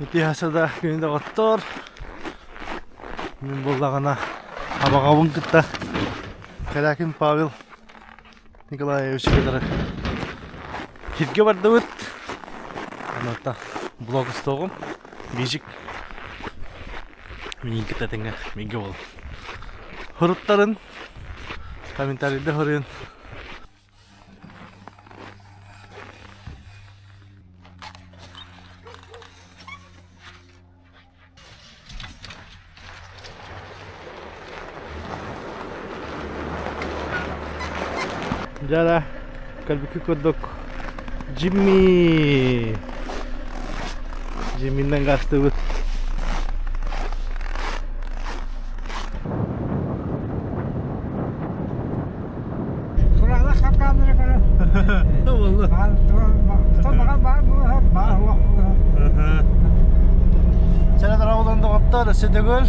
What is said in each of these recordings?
Ити хаса да күнү доҕоттор. Мин буоллаҕына абаҕабын кытта Корякин Павел Николаевич кытары сиргэ бардыбыт. Онуота блог устуоҕум. Бижик миигин кытта тэҥҥэ мигэ буол. Хоруттарын комментарийда хоруйун Дьэ кэлбиккэ курдук Джимми Джимминнэн гастыбыт. Тураалах хапкааннары көрө. Буолла. Баҕар баар буолар, баар суох буолар. Сэрэ дороголон доҕоттор, өссө төгүл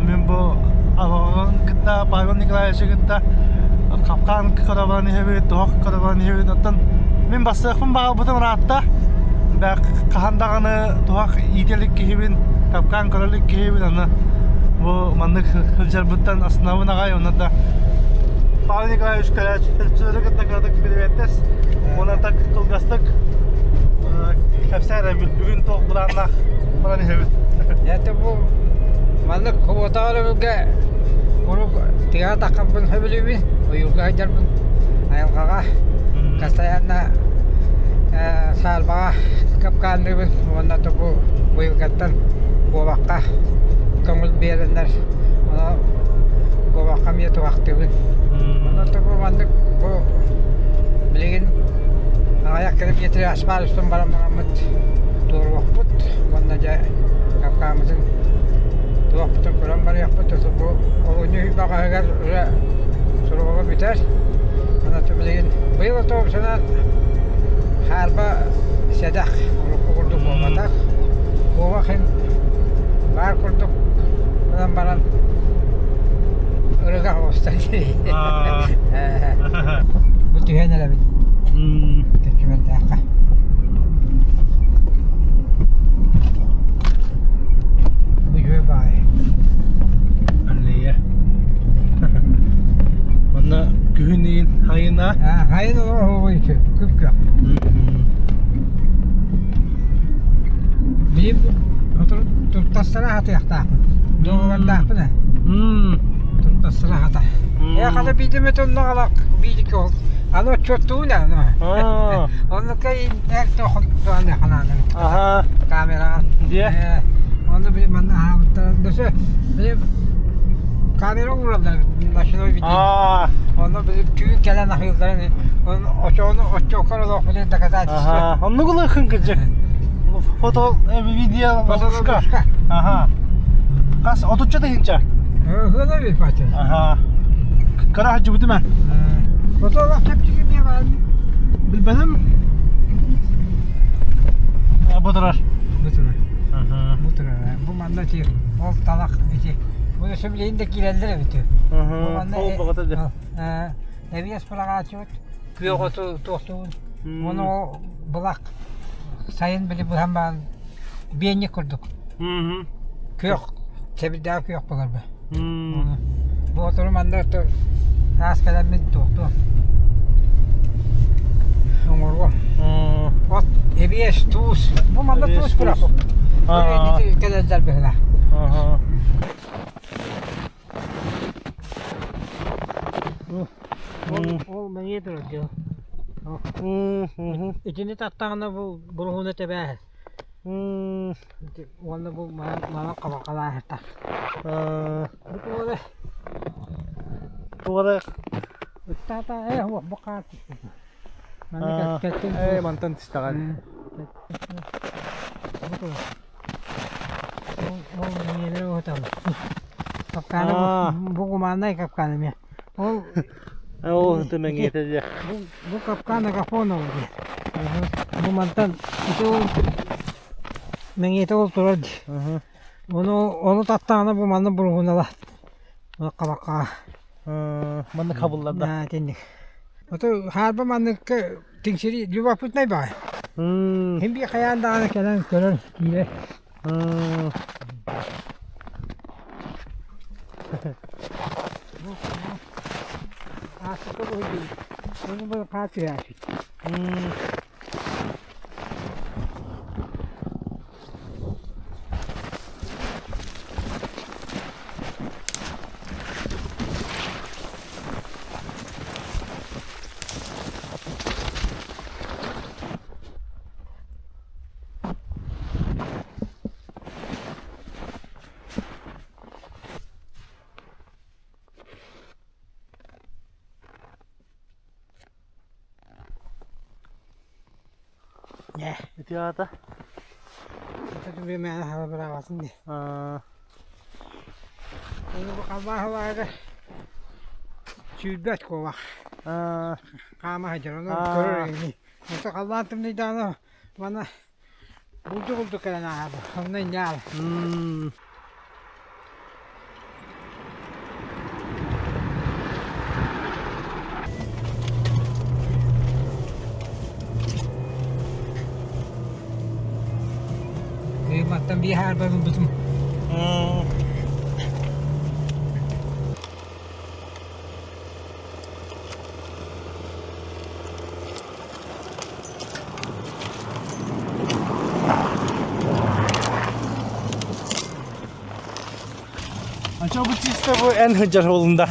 мин бу абаҕаҕын кытта Павел Николаевичы кытта хапкаан караван иһэбит, туһах караван иһэбит. Оттон мин бастыахпын баҕарбытым ыраатта. Хаһан даҕаны туһах иитэ илик киһибин, капкаан көрө илик киһибин, аны бу маннык сылдьарбыттан астынабын аҕай, онно да Павел Николаевич кэлээччилэри кытта кыратык билибэттес, уонна так кылгастык кэпсээн бүгүн туох былааннаах баран иһэбит. Это бу маннык куотаҕар өбүгэ куруук тыаҕа таххарбын сөбүлүүбүн, ойуурга сылдьарбын айылҕаҕа постоянно саарбаҕа капкаанныыбын уонна бу быйылгаттан куобахха көҥүл биэрэннэр ону куобахха эмиэ туһахтыыбын. Онон бу маннык бу билигин аҕыйах километры аспаал устун баран бараммыт туоруохпут уонна дьэ капкааммытын туохпутун көрөн барыахпыт бу олунньу баҕаһыгар уже суруга бүтэр. Онон билигин быйыл автобусунан хаарба сэдэх урукку курдук буолбатах. Куобах иһин баар курдук гынан баран ырыга оҕуста Бу түһэн эрэбит. Көччүмэрдээххэ. Бу үчүгэй баҕайы. Аллея. Манна күһүн иин хайына. Хайын олоҕу күп-күөх. Биир туртастара хатыахтаахпын. Дуогабардаахпын ээ. Туртастара хата. Ээ хата биирдэ тонноҕалах биирдики ол. Аны отчуоттуун ээ. Оннука эр туохтуаны ханаанабыт. Аха. Камераҕа. Дьиэ. Онно били манна аһаабыттара. Дөсө били камера уураллар ночной видео. Онно били түүн кэлэн аһыылларын очону оччоккор олохпутун доказательство. Оннук ылыаххын кырдьык. Фото видео ловушка. Аха. Хас отучча тыһыынча. Ыһыана бит бача. Аха. Кыра хадьыбытым ээ. Фото олох чэпчэки эмиэ баар. Билбэтим. Бу турар. Бу турар. Бу турар. Бу манна ити ол талах ити. Бу сөбүлэйин да киирэллэр эбит. Бу манна ол баҕата да. Эбиэс быраҕааччыбыт күөх оту туохтуун. Ону ол былах сайын били быһан баран биэнньик курдук. Күөх сэбирдээх күөх буолар бу. Бу отуру манна саас кэлэммин туохтуом. Оҥоруом. От эбиэс туус. Бу манна туус бырах. Кэлэллэр быһыла. Ол мэҥиэ турар дьыл. Итини таттаҕына бу буруһууна тэбээһин. Уонна бу манан хабарҕалааһыта. Бу туора Туора Ыстаата ээ уох бу хаар түспүт. Манна кэттин ээ мантан түстэҕин. Бу туора. Ол ол мэҥиэлэри уһутабын. Капканы бу гуманнай капкан эмиэ. Ол Ол мэҥиэтэ дьэ. Бу бу капкан Агафонова диэн. Бу мантан ити ол мэҥиэтэ ол турар дии. Ону ону таттаҕына бу манна буруһуналаат хабахха Манна хабыллар да. Итинник. Ото хаарба манныкка тиҥсири любопытнай баҕай. Хим би хайаан даҕаны кэлэн көрөн киирэр. Ааспыкка бу Ону бу хаа түһээччи. Ити аата? Биэмэҕэ хаба быраабатын дии. Ону бу халбааһылааҕы сүүрбэт куобах. Хаама сылдьар, ону көрөр ини. Онто халлаан тымныйдаҕына маны булду-булду кэлэн ааһар, онно инньэ аал. Кыйматтан биир хаарба ылбытым. Ача бу чисто бу эн сылдьар буолунда.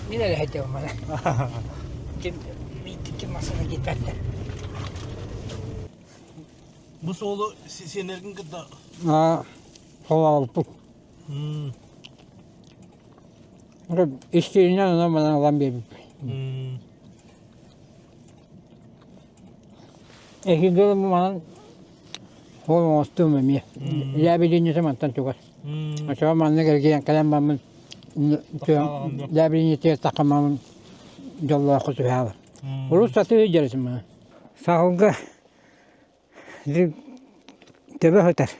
Мин эрэ сылдьабын мана. Ким ким массыына киирбэттэр. Бу суолу сиэннэргин кытта Холоолпут. Истиинэн онон манан ылан биэрбиппит. Эһиги манан ол оҥостуом эмиэ. Лээбилиинньэтэ мантан чугас. Оччоҕо маннык эргийэн кэлэн бараммын лээбилиинньэтигэр таххаммын дьоллооххо түһээбин. Урут сатыы сылдьар этим маны. Саһылга төбө сытар.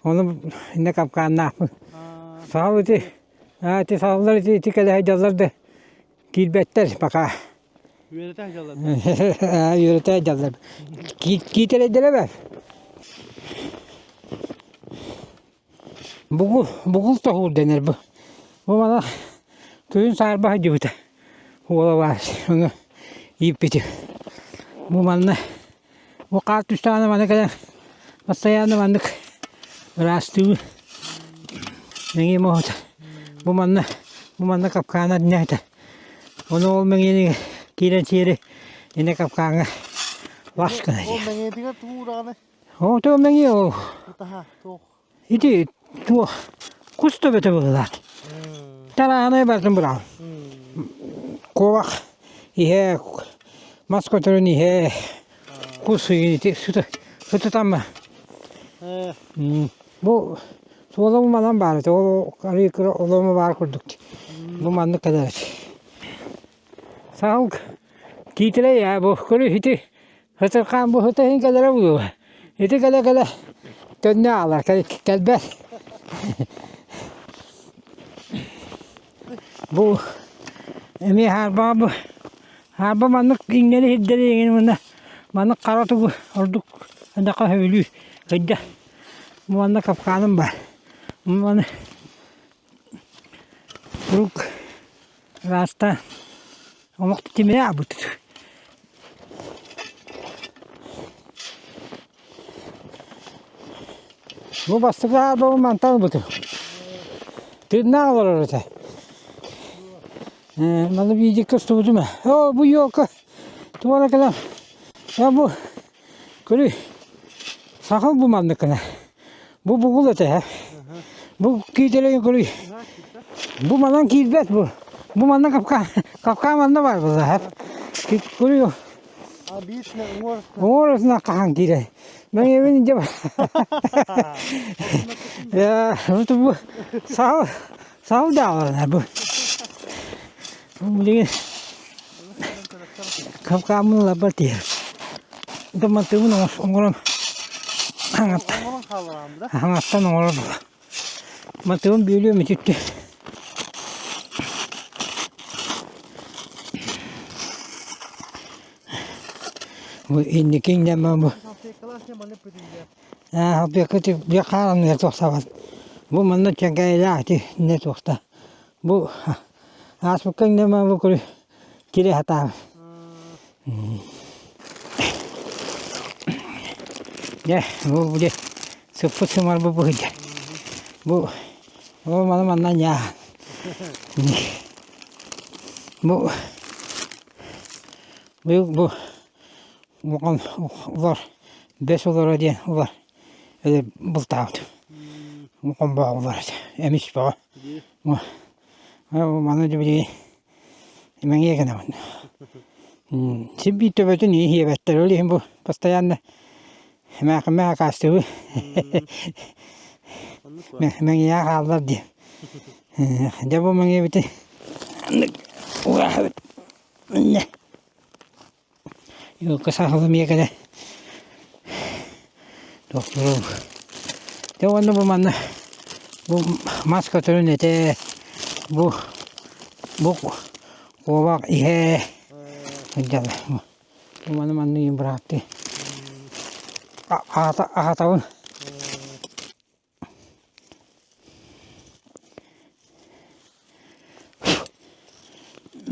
Ону иннэ капкааннаахпын. Саһыл ити, ити саһыллар ити ити кэлэ сылдьаллар да киирбэттэр пока. Үөрэтэ сылдьаллар. Үөрэтэ сылдьаллар. Киитэрэйдэрэ бэр. Бугул, бугул тоһуур дэнэр бу. Бу мана күһүн саарба сылдьыбыта. Уола баар, ону ииппитим. Бу манна бу хаар түстэҕинэ маны кэлэн постоянно маннык ыраастыыбын. Мэҥиэ моһута. Бу манна бу манна капкаана этэ. Ону ол мэҥиэни киирэн сиэри инэ капкааҥҥа лас гына Ол мэҥиэтигэр тугу уураҕыный? Оо, то мэҥиэ ол. Ытаһа, туох? Ити туох кус төбөтө быһыылаах. Тараанай бардым быраҕым. Куобах иһэ, мас көтөрүн иһэ, кус ити сытытамма. Бу суолум манан баар этэ, ол арыы кыра оломо баар курдук. Бу маннык кэлэр этэ. Саһыл киитирэй ээ бу көрү ити Ытырхаан бу сыта иһин кэлэрэ буолуо. Ити кэлэ-кэлэ төннө аалар, кэлбэт. Бу эмиэ хаарбаҕа бу хаарба маннык иҥнэри сирдэри иҥин уонна маннык хара тугу ордук эдэхэ сөбүлүүр сылдьар. Бу манна капкааным баар. Маны куруук ыраастаан Олох тимирэ аабыт. Бу бастакы аабабын мантан ылбытым. Тыыннаах олорор этэ. Маны биирдик устубутум ээ. Оо, бу елка туора кэлэн я бу көрүй сахал бу маннык гына. Бу бугул этэ ээ. Бу киитэлэйин көрүй. Бу манан киирбэт бу. Бу манна капка капка манна бар була. Көрүй. А биир уҥуор Уҥуор хаһан киирэ. Мен эбин дьэ. Я, бу саал саал даалана бу. Билигин капкааммын ыларбар тиийэр. Тыммантыыбын оҥорон Оҥорон хааллараҕын да? хаҥаттан оҥорор буола. Мантыыбын бүөлүөм үтүттү. Бу инники иҥнэммэ бу. Бүө хаараныгар туохсабат. Бу манна чэҥкээйилээх ити иннэ туохта. Бу ааспыкка иннэ бу көрү кире сатаабыт. Дьэ, бу били сыппыт сымар бу быһыйда. Бу ол маны манна ньаа. Бу быйыл бу улахан улар бэс олоро диэн улар өлөр бултаабыт. Хомбоох улар этэ. Эмис бөҕө. Маны дьэ билигин Мэҥиэ гынабын. Син биир төбөтүн иһиэбэттэр. Ол иһин бу постоянно эмээхиммэ акаастыыбын. Мэҥиэҕэ хааллар диэн. Дьэ бу мэҥиэбитин угаһабыт. Елка сахалым ийэ Докторум. Дьэ уонна бу манна бу мас көтөрүн этэ бу бу куобах иһэ сылдьаллар. Бу маны манна ийэм бырааттыы аата аһатабын.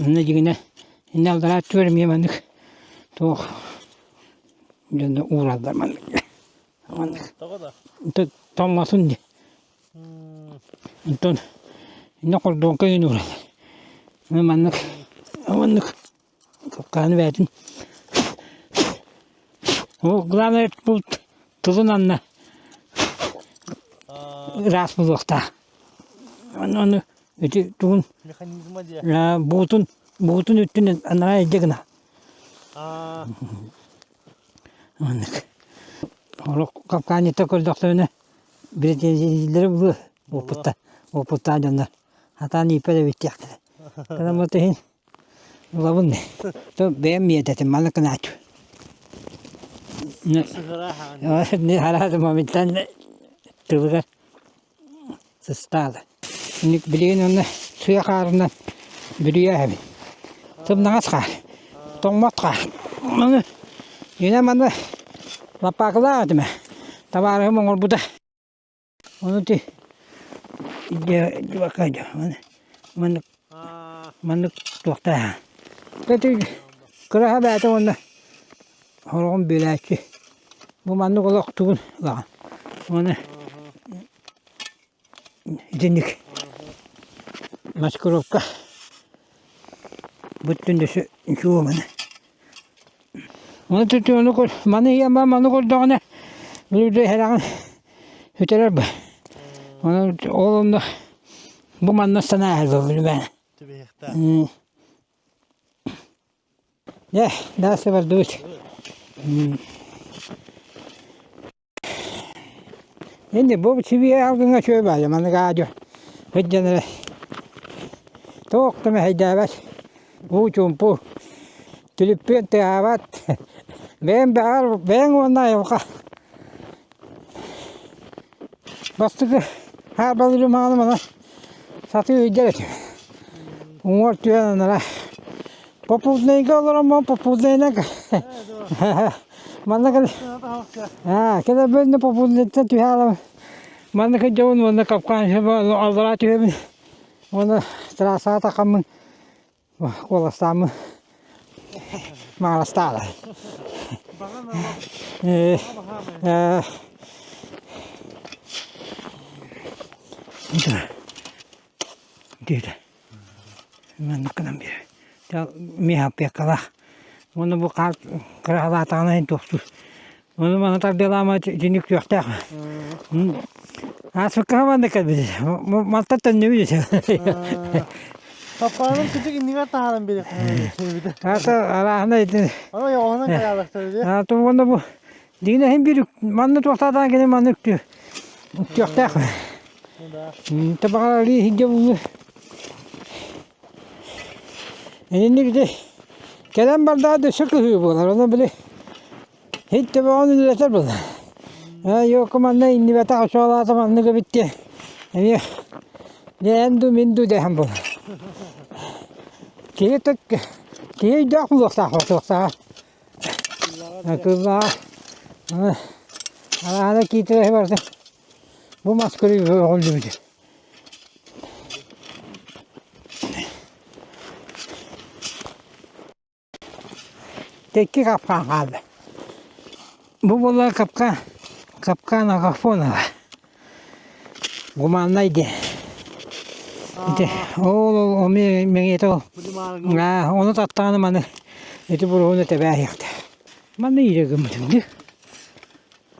Онно дьиҥинэ иннэ аллараа өттүгэр эмиэ маннык туох дьоно уураллар маннык маннык тоҥмотун диэн онтон иннэ хордуоҥка иһин уураллар маннык маннык капкааны бэйэтин главное булт тылын анна ыраас буолуохтаах ону ити тугун буутун буутун үттүн анараа илдьэ гына маннык олох капкаанньыттар көрдөхтөрүнэ претензиялары булуо уоппуттар уоппуттаах дьоннор сатаан ииппэт эбит диэхтэрэ кыраммыт иһин Ылабын то бэйэм миэтэтим маны кынааччы. Хараат моментально тылыгар сыстаала. Билигин онно сыа хаарынан бүрүйээһэбин. Сымнаҕас хаар, тоҥмот хаар. Ону инэ маны лаппаакылаах этим ээ. Табаарыһым оҥорбута. Ону ити маннык маннык туохтааһа кыраһа бэйэтэ уонна сороҕун бүөлээччи бу маннык олох тугун ылаҕын уонна итинник маскировка бүттүн да үчүгэй Ону түтүөнү маны ийэм маны көрдөҕүнэ билигин иһэрэҕин сүтэрэр бу. Онон ол онно бу манна санаа билимэ. Дьэ, дальше бардыбыт. Инде бу сибиэ алгыҥа үчүгэй баайа маннык аадьы сылдьан эрэ туох да мэһэйдээбэт уу чуумпу түлүппүөн тыаһаабат бэйэм бэҕэр бэйэҥ уонна айылҕа бастакы хаарбалыыр мааны маны сатыы өйдөр этим уҥуор түһэн анара Попутнайга олороммун попутнайынан манна кэл кэлэ бөлнө попутнайтан түһэ аламын манна кылдьабын уонна капкан аллараа түһэбин уонна трассаҕа тахаммын куоластааммын маҕарастаала диэтэ Маннык гынан биэрэр. Миэхэ опекалаах. Уонна бу хаар кыраһалаатаҕына иһин туохтуур. Ону маны тардыалаама итинник күөхтээх. Ааспыкка маннык кэлбит. Мантан төннүбүт. Папаным күтүк иннигэр таһааран биэриэххэ Ата арааһына итин. Ама оҕонон каялахтар дии. Ата уонна бу дигинэ иһин биир манна туохтаатаан кини маннык үктүөхтээх. Табаҕалыы иһирдьэ буллу. Инник ити кэлэн бардаҕа да өссө кыһыы буолар. Ону били һит төбөҕүн үлэлэтэр буолар. Ээ йоку манна иннибэтэх очуолаата маннык эбит диэн эмиэ дьэ эн дуу мин дуу дэһэн буолар. Киһи киһи өйдөөх буолуохтаах буолуохтааҕа. Кыллаҕа. Араана киитэрэ барда. Бу мас көрүү өҕүллүбүтэ. Икки капкаан хаалла. Бу буолла капкаан, капкаан Агафонова. Гуманнай диэн. Ити ол ол мэҥиэтэ ол. Ону таттаҕына маны ити буруһуну тэбээһиэхтэ. Манна иирэ гыммытым дии.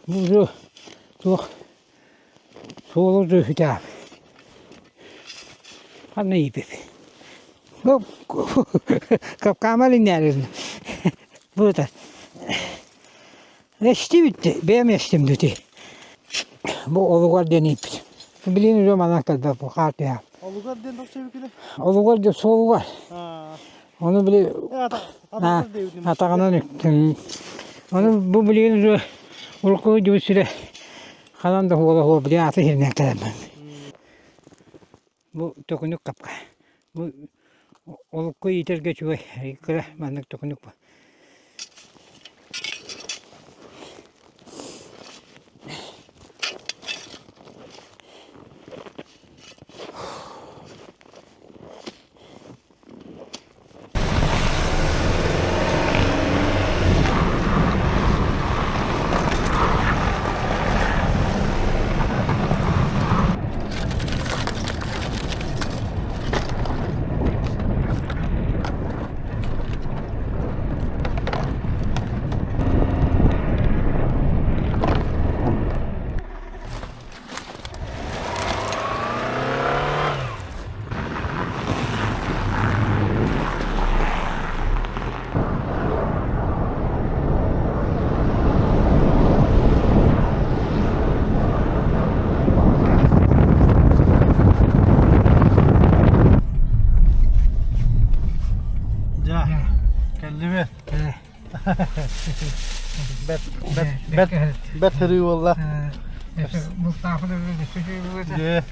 Бу туох суолу дьүһүтээх. Ханна иипип. Капкаамар иҥнээрин. Бу это. Эстибит бэйэм эстим дути. Бу олугар диэн ииппит. Билин уже манан кэлбэт бу хаар түһэ. Олугар диэн тохсуйбуккуна? Олугар диэн суолугар. Ону били атаҕынан үктүм. Ону бу билигин уже урукку дьыбыт сирэ ханан да хуола хуо били аты сиринэн кэлэммин. Бу төкүнүк капка. Бу олукку иитэргэ үчүгэй кыра маннык төкүнүк бу. Дьэ, кэллибит. Бэт, бэт, бэт, бэт сырыы буолла. Дьэ,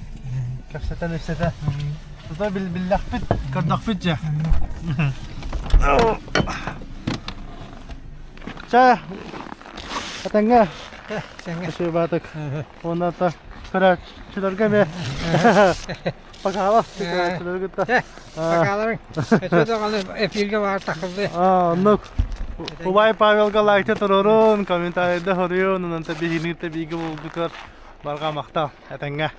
кэпсэтэн ипсэтэ. Тута биллэхпит, көрдөхпүт дьэ. Чэ, этэҥҥэ. Спасибо, Уонна көрөөччүлэргэ эмиэ Пожалуйста, көрөөччүлэргэ Покаларың. Өтө даҕаны эфиргэ баар тахыллы. Оннук. Убай Павелга лайкта турорун, комментарийда хоруйун, онон биһигини бииги булгутар барҕа махтал. Этэҥҥэ.